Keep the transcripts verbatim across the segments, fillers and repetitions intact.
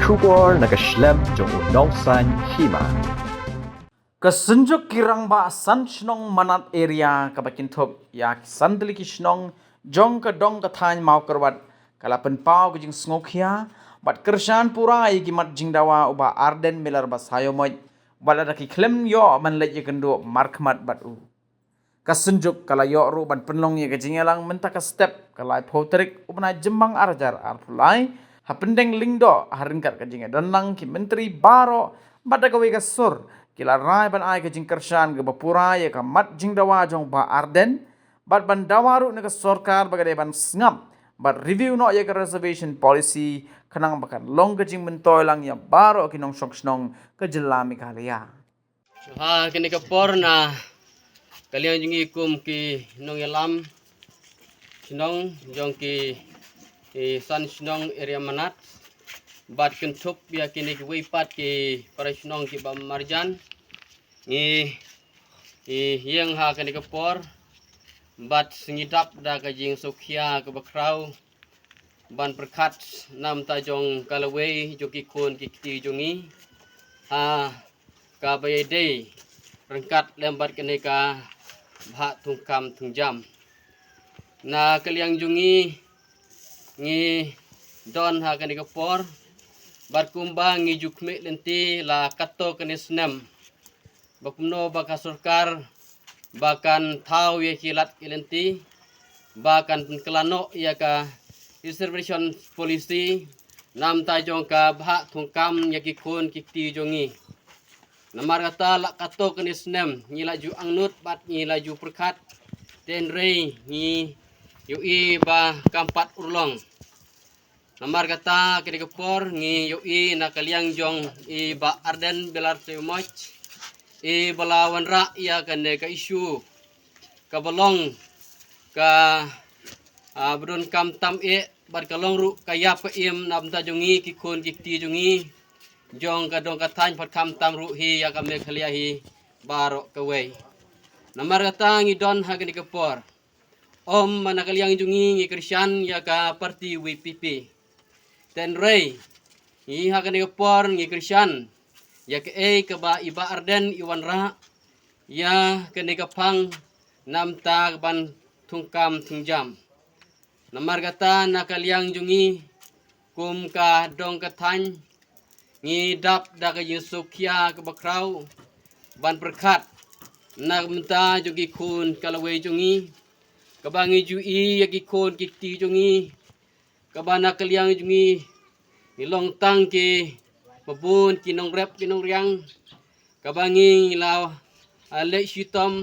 Khubor na ka shlem jong u Nongsaiñ Hima. Ka Synjuk ki Rangbah San Shnong Manat Area kaba kynthup ïa ki san tylli ki shnong jong ka dong ka thaiñ Mawkyrwat ka la pynpaw ka jingsngewkhia bad kyrshan pura ïa ki mat jingdawa u Bah Ardent Miller Basaiawmoit bad lada ki khlem ïoh ban leit ïakynduh markhmat bad u. Ka Synjuk ka la ïoh ruh ban pynlong ïa ka jingïalang mynta ka step ka laiphew tarik u bnai Jymmang arhajar arphew lai ha Pyndenglingdoh ha ryngkat ka jingïadonlang ki myntri baroh bad da kawei ka sur ki la rai ban ai ka jingkyrshan kaba pura ïa ka mat jingdawa jong Bah Ardent bad ban dawa ruh na ka sorkar ba ka dei ban sngap bad review noh ïa ka reservation policy khnang ba kan long ka jingmyntoi lang ïa baroh ki nongshong shnong ka jylla Meghalaya. Ha kane ka por na ka liang jong ngi kum ki nongïalam shnong jong ki, ki san shnong area Manat bad kynthup ïa kine kiwei pat ki para shnong kiba marjan ngi, ngi ïeng ha kane ka por bad ngi dap da ka jingsngewkhia kaba khraw ban pyrkhat na bynta jong ka lawei jong ki khun ki kti jong ngi ha kaba ïadei ryngkat lem bad kane ka bhah thungkam thungjam. Na ka liang jong ngi ngi don ha kane ka por bad kumba ngi ju khmih lynti la katto katne snem ba kumno ba ka sorkar ba kan thaw ïa ki lad ki lynti ba kan pynkylla noh ïa ka reservation policy na bynta jong ka bhah thungkam ïa ki khun ki kti jong ngi. Namar kata la katto katne snem ngi la ju angnud bad ngi la ju pyrkhat, hynrei ngi ïohi ba kam pat urlong. Namar kata kane ka por ngi ïohi na ka liang jong i Bah Ardent Miller Basaiawmoit i ba la wanrah ïa kane ka issue kaba long ka, ah, ba donkam tam eh bad ka long ruh ka ïap ka im na bynta jong ngi ki khun ki kti jong ngi jong ka dong ka thaiñ bad khamtam ruh hi ïa ka Meghalaya hi baroh kawei. Namar kata ngi don ha kane ka por. Ym, na ka liang jong ngi ngi kyrshan ïa ka party V P P. Hynrei ngi ha kane ka por ngi kyrshan ïa kaei kaba i Bah Ardent i wanrah ïa kane ka phang na bynta ka ban thungkam thungjam. Namar kata na ka liang jong ngi kum ka dong ka thaiñ ngi dap da ka jingsngewkhia kaba khraw ban pyrkhat na ka bynta jong ki khun ka lawei jong ngi kaba ngi ju ïohi ïa ki khun ki kti jong ngi kaba na ka liang jong ngi ngi long tang ki babun ki nongrep ki nongriang kaba ngi la, ah, leh shitom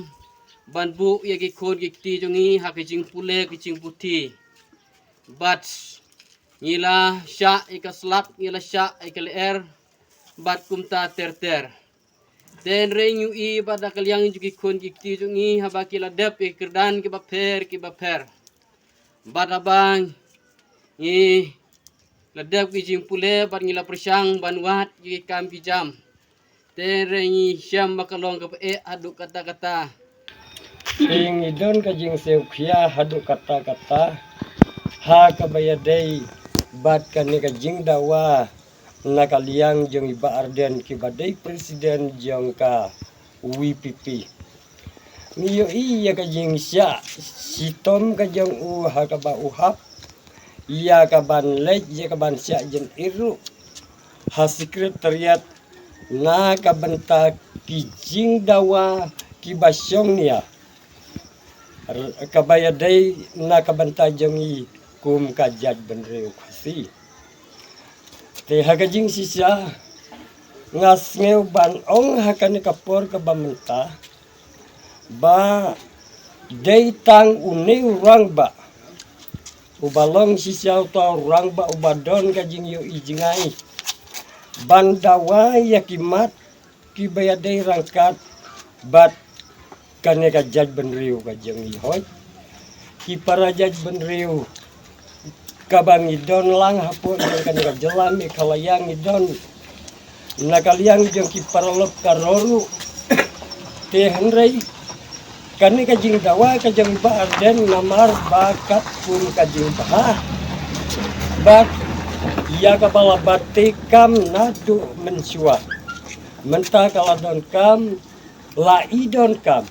ban buh ïa ki khun ki kti jong ngi ha ki jingpule ki jingputhi. Bad ngi la shah ïa ka slap, ngi la shah ïa ka lyer bad kumta ter ter. Hynrei ngi ïohi bad na ka liang jong ki khun ki kti jong ngi haba ki la dep ïa ki kyrdan kiba pher kiba pher bad haba ngi la dep ki jingpule bad ngi la pyrshang ban wad ïa ki kam ki jam. Hynrei ngi shem ba ka long kaba eh haduh katta katta. Te ngi don ka jingsngewkhia haduh katta katta ha kaba ïadei bad kane ka jingdawa na ka liang jong i Bah Ardent kiba dei president jong ka V P P. Ngi ïohi ïa ka jingshah shitom ka jong u ha kaba u hap ïa ka ban leit ïa ka ban shah jingïaroh ha secretariat na ka bynta ki jingdawa kiba shong nia kaba ïadei na ka bynta jong i kum ka jaitbynriew Khasi. Te ha ka jingshisha nga sngew ban ong ha kane ka por kaba mynta ba dei tang une u rangbah uba long shisha uta u rangbah uba don ka jingïohi jngai ban dawa ïa ki mat kiba ïadei ryngkat bad kane ka jaitbynriew ka jong i hoi. Ki para jaitbynriew kaba ngi don lang hapoh jong kane ka jylla Meghalaya ngi don na ka liang jong ki paralok ka ror ruh. Te hynrei kane ka jingdawa ka jong Bah Ardent namar ba katkum ka jingbha bad Ïa kaba la bate kam naduh mynshuwa. Mynta ka la don kam, la i don kam.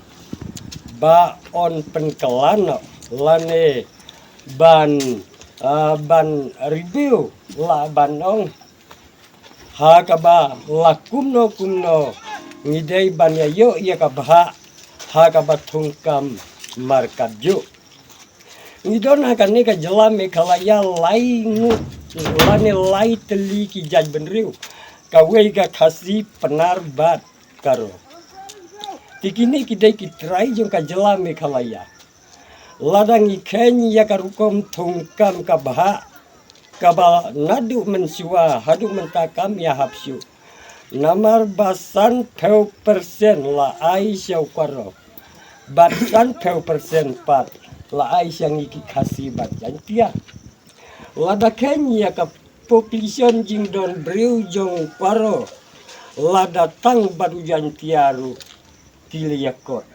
Ba yn pynkylla noh, lane ban, ah, ban review lah ban ong. Ha kaba la kumno kumno ngi dei ban ïa ïoh ïa ka bhah ha kaba thung kam markatjuh. Ngi don ha kane ka jylla Meghalaya lai ngut lane lai tylli ki jaitbynriew, kawei ka Khasi, Pnar bad Garo. Te kine ki dei ki trai jong ka jylla Meghalaya. Lada ngi kheiñ ïa ka rukom thung kam ka bhah kaba naduh mynshuwa haduh mynta kam ïahap shuh. Namar ba sanphew percent la ai sha u Garo bad sanphew percent pat la ai sha ngi ki Khasi bad Jaiñtia. Lada kheiñ ïa ka population jingdon briew jong u Garo, lada tang bad u Jaiñtia ruh ki la ïakot.